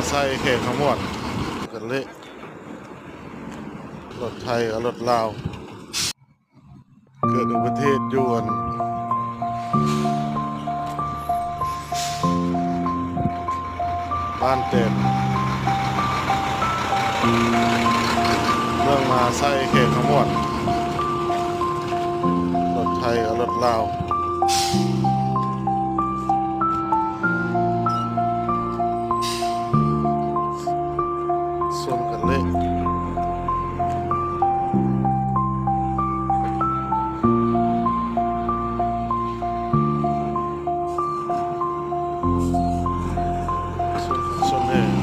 ໃສ່ແຂກຂະມວນກັນເລະ ລົດໄທກັບລົດລາວ ເກີດອຸບັດຕິເຫດຢູ່ອັນບ້ານແຕນ ເມືອງມະຫາໄຊ ແຂກຂະມວນ ລົດໄທກັບລົດລາວ ຊົນກັນເລະ ຊົນ ຊົນແຮງ